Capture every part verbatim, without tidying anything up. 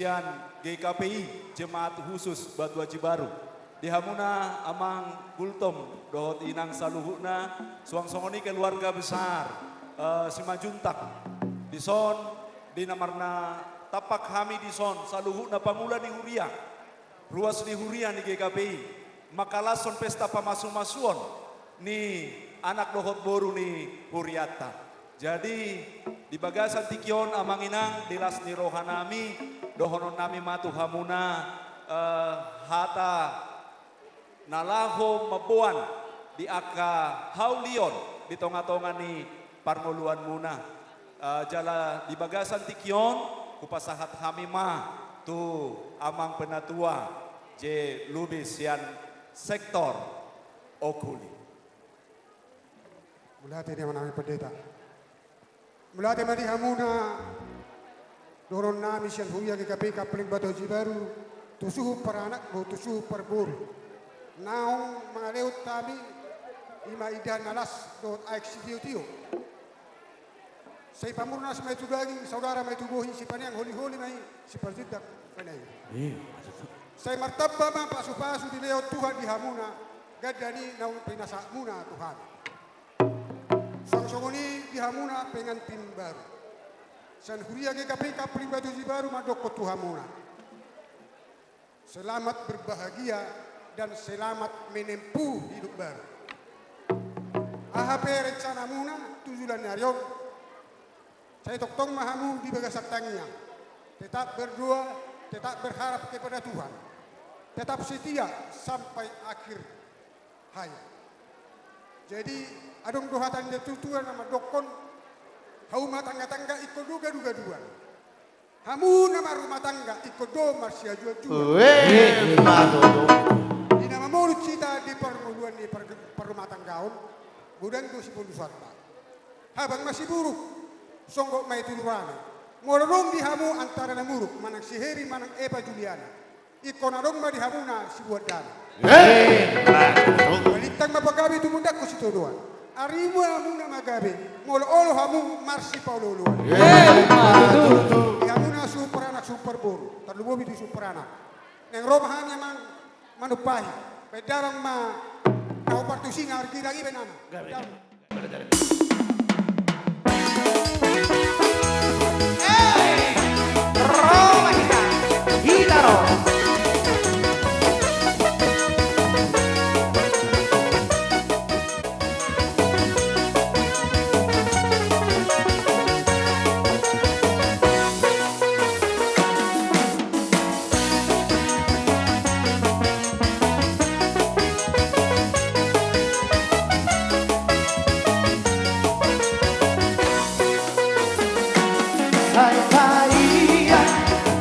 sian G K P I Jemaat Khusus Batu Aji Baru. Di hamuna Amang Gultom dohot Inang saluhutna, suang songon i keluarga besar, eh, Simanjuntak. Dison, di na marnatampak hami dison, saluhutna pangula ni huria, ruas ni huria ni G K P I, mangkalashon pesta pamasumasuon ni anak dohot boru ni hurianta. Jadi, di bagasan tingki on, Amang Inang, di las ni rohanami, dohononnami ma tu hamuna, eh, hata na laho mamboan di angka haulion di tongatonga ni parngoluanmuna. Eh, jala di bagasan tingki on, hupasahat hami ma tu Amang Penatua J. Lubis sian sektor Okuli. Mauliate di hamuna Amang Pendeta. Mauliate ma di hamuna dohononnami sian huria G K P I Kampling Batu Aji Baru, tu suhut paranak dohot tu suhut parboru. Naung mangalehon hami, i ma indahan na las dohot aek sitiotio. Sai pamurnas ma i tu daging, saudara ma i tu bohi, sipaneang holiholi ma i, siparjindak ma i. Iya. Sai martamba ma pasupasu dilehon Tuhan di hamuna, ganda ni naung pinasahatmuna tu hami. Suang songon i di hamuna pengantin baru. Sian huria G K P I Kampling Batu Aji Baru mandokkon tu hamuna, selamat berbahagia dan selamat menempuh hidup baru. Aha pe rencanamuna tu joloan ni ari on, sai tongtong ma hamu di bagasan tangiang. Tetap berdoa, tetap berharap kepada Tuhan. Tetap setia sampai akhir hayat. Jadi, adong do hata ni natuatua na mandokkon, hauma tanggatangga ingkon do gadugaduan. Hamu na marrumatangga ingkon do marsiajuajuan. Weh, ima tutu. Di na mamorut hita di parngoluan ni par-, parrumatanggaon, godang do sibolusanta. Habang ma siburuk, songgop ma i tu durana. Molo adong di hamu antara na muruk, manang si Heri, manang Eva Juliana, ingkon adong ma di hamuna sibuat dame. Eh, ima tutu. Balintang ma pagabe tumundalhon sitadoan. Arimu hamuna ma gabe, molo olo hamu marsipaolooloan. Eh, ima tutu. Di hamuna suhut paranak suhut parboru, tarlumobi di suhut paranak. Naeng ro ma hami, Amang, manumpahi. Baen damang ma na hombar tusi na argirang i, baen damang. Gabe. Damang. Sai paria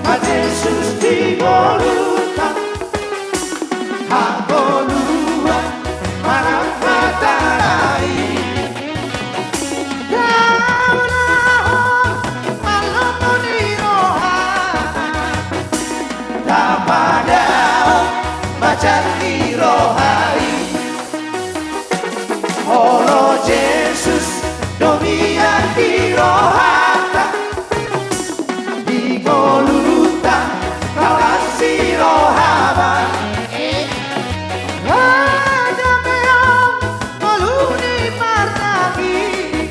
ma Jesus di ngolunta, hangoluan manang hata na i. Daulahon ma lomo ni rohana, tapadaon ma jar ni roha i. Olo Jesus do mian di rohanta, di ngolunta, kalas ni roha ma. Hadameon ngolu ni marnangihon,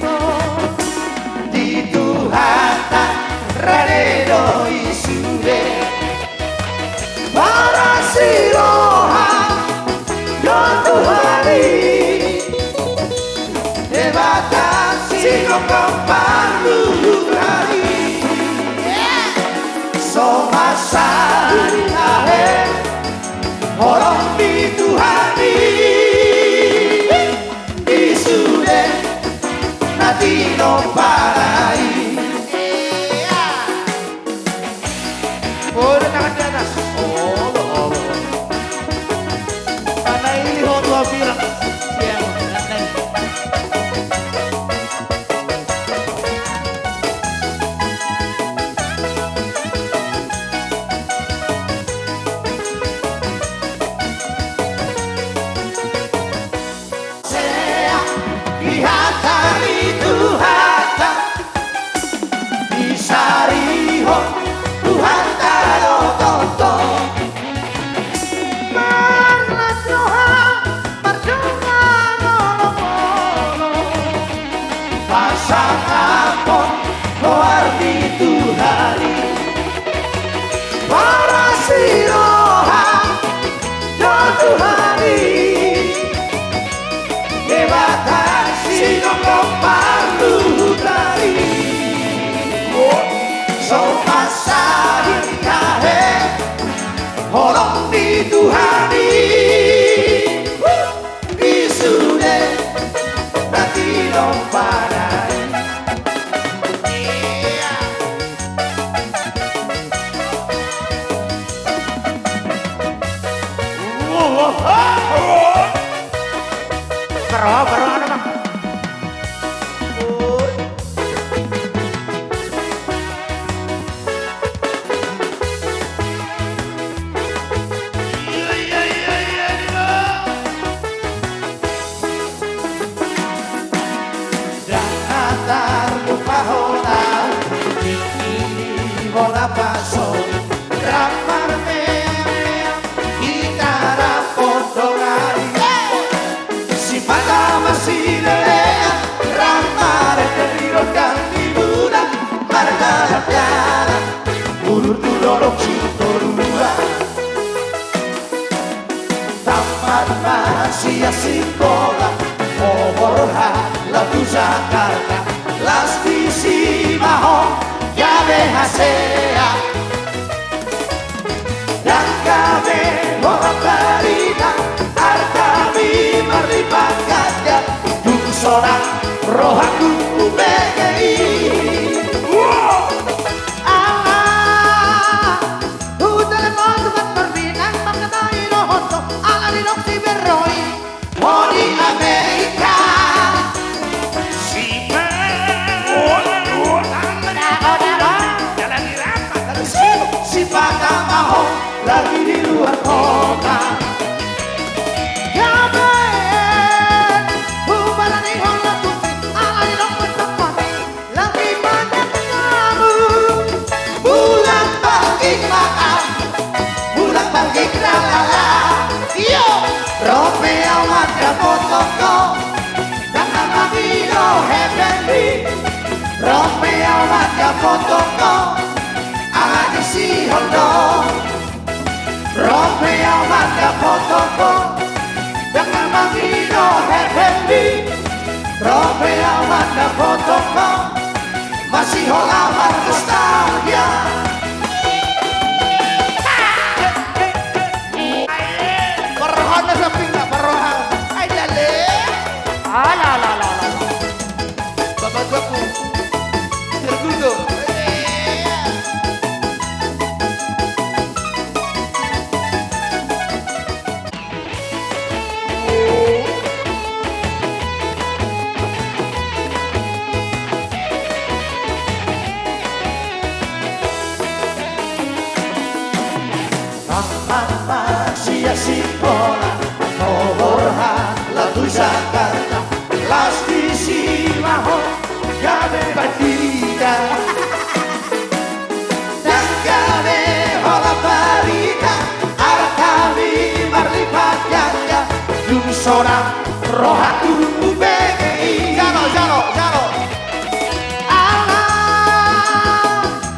di Tuhanta rade do i sude. Paras ni roha do Tuhan i, Debata sinongkop parluhutan i. So masa ni tahe holong ni Tuhan i, di sude na tinopa i. Olo, tangan di atas. Olo, olo. Tangan i, ho, dua bilang. Siap. Sea, di hata ni Tuhanta, disarihon Tuhanta Tuhan i, huh, di sude na tinompa na i. Baru, baru ada, Bang. Ndang na tarlupa hona, tingki hona pasoni, rap marmeam-meam hita rap pondongan i. Sipata masilelean, rap marende di rondang ni bulan, mardalan-dalan, udur tu dolok Sitorua. Tamat ma sian Simbolon, ho borhat laho tu Jakarta, las disi ma ho gabe hasea. Ndang gabe holan barita, artami marlipat ganda, dung sonang rohangku umbege i. Ala, hutelepon tu Pak Ferdinand, mangkatai dohot ho, ala didok si Berro i, ho di Amerika. Si Pe-, dalan di rap, dalan di rap. Sipata ma ho lagi di luar kota. Gabe, hubahen i ho laho tusi, ala didok pe sampati. Lagi banyak tamu. Mulak balgik ma au, mulak balgik na lala. Iyo. Ro pe au mandapothon ho, ndang na mangido hepeng i. Ro pe au mandapothon ho, ala disi ho do. Ro pe au mandapothon ho, ndang na mangido hepeng i. Ro pe au mandapothon ho, masihola marnostalgia. Parrohana sampingna, parroha. Ai lale. Ala, ala, ala, ala. Bapak Tuaku, tertutup. Tamat ma sian Simbolon, ho borhat laho tu Jakarta, las disi ma ho gabe bandita. Ndang gabe holan barita, artami marlipat ganda, dung sonang rohangku umbege i. Jalo, jalo, jalo. Ala,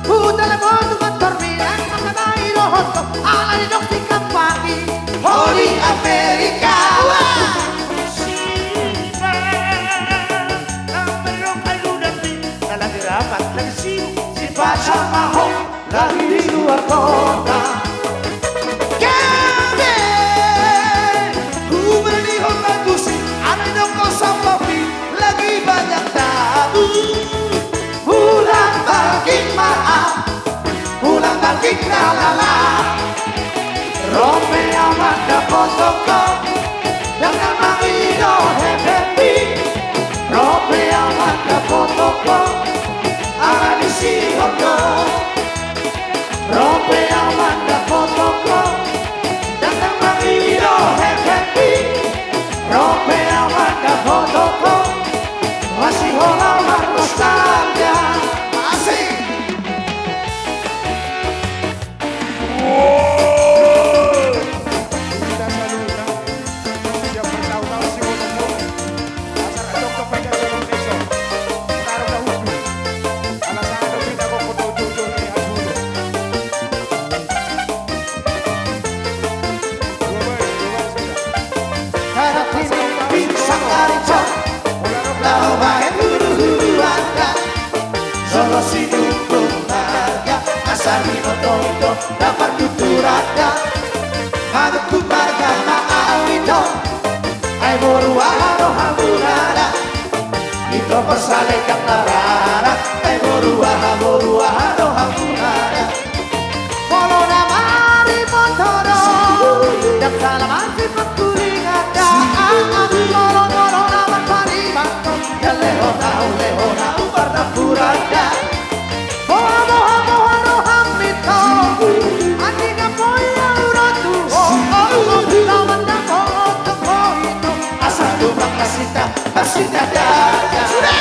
hutelepon tu Pak Ferdinand, mangkatai dohot ho, ala didok si Kampati, ho di Amerika. Wah. Sipa, ambil rok ayu dampi, na lagi rapat, lagi sibuk. Sipata ma ho lagi di luar kota. Gabe, hubahen i ho laho tusi, ala didok ho sampati, lagi banyak tamu. Mulak balgik ma au, mulak balgik na lala. Ro pe au mandapothon ho, ndang na mangido hepeng i. Ro pe au mandapothon ho, ala disi ho do. Ro pe au mandapothon ho, ndang na mangido hepeng i. Ro pe au mandapothon ho, masihola marnostalgia. Asik. Harapi ni pinsang ari cok, laho bahen huru-huru anda. Jolo sinungkun marga, asa binoto-ito, dapat tutur anda. Aku marga ma au ito. Ai boru aha do hamuna da? Ito parsalekan na rara. Ai boru aha, boru aha do hamuna da? Molo na marimoto do, ndang sala mansai pangkulingan da. Molo, molo na marparimaton, ndang lehon au, lehon au marnampuran da. Boha, boha, boha roham ito. Andigan boi au ro tu ho. Laho mandapothon ho ito. Asa tumang nasida, nasida da. Sudah.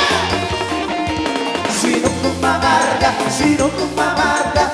Sinungkun ma marga, sinungkun ma marga.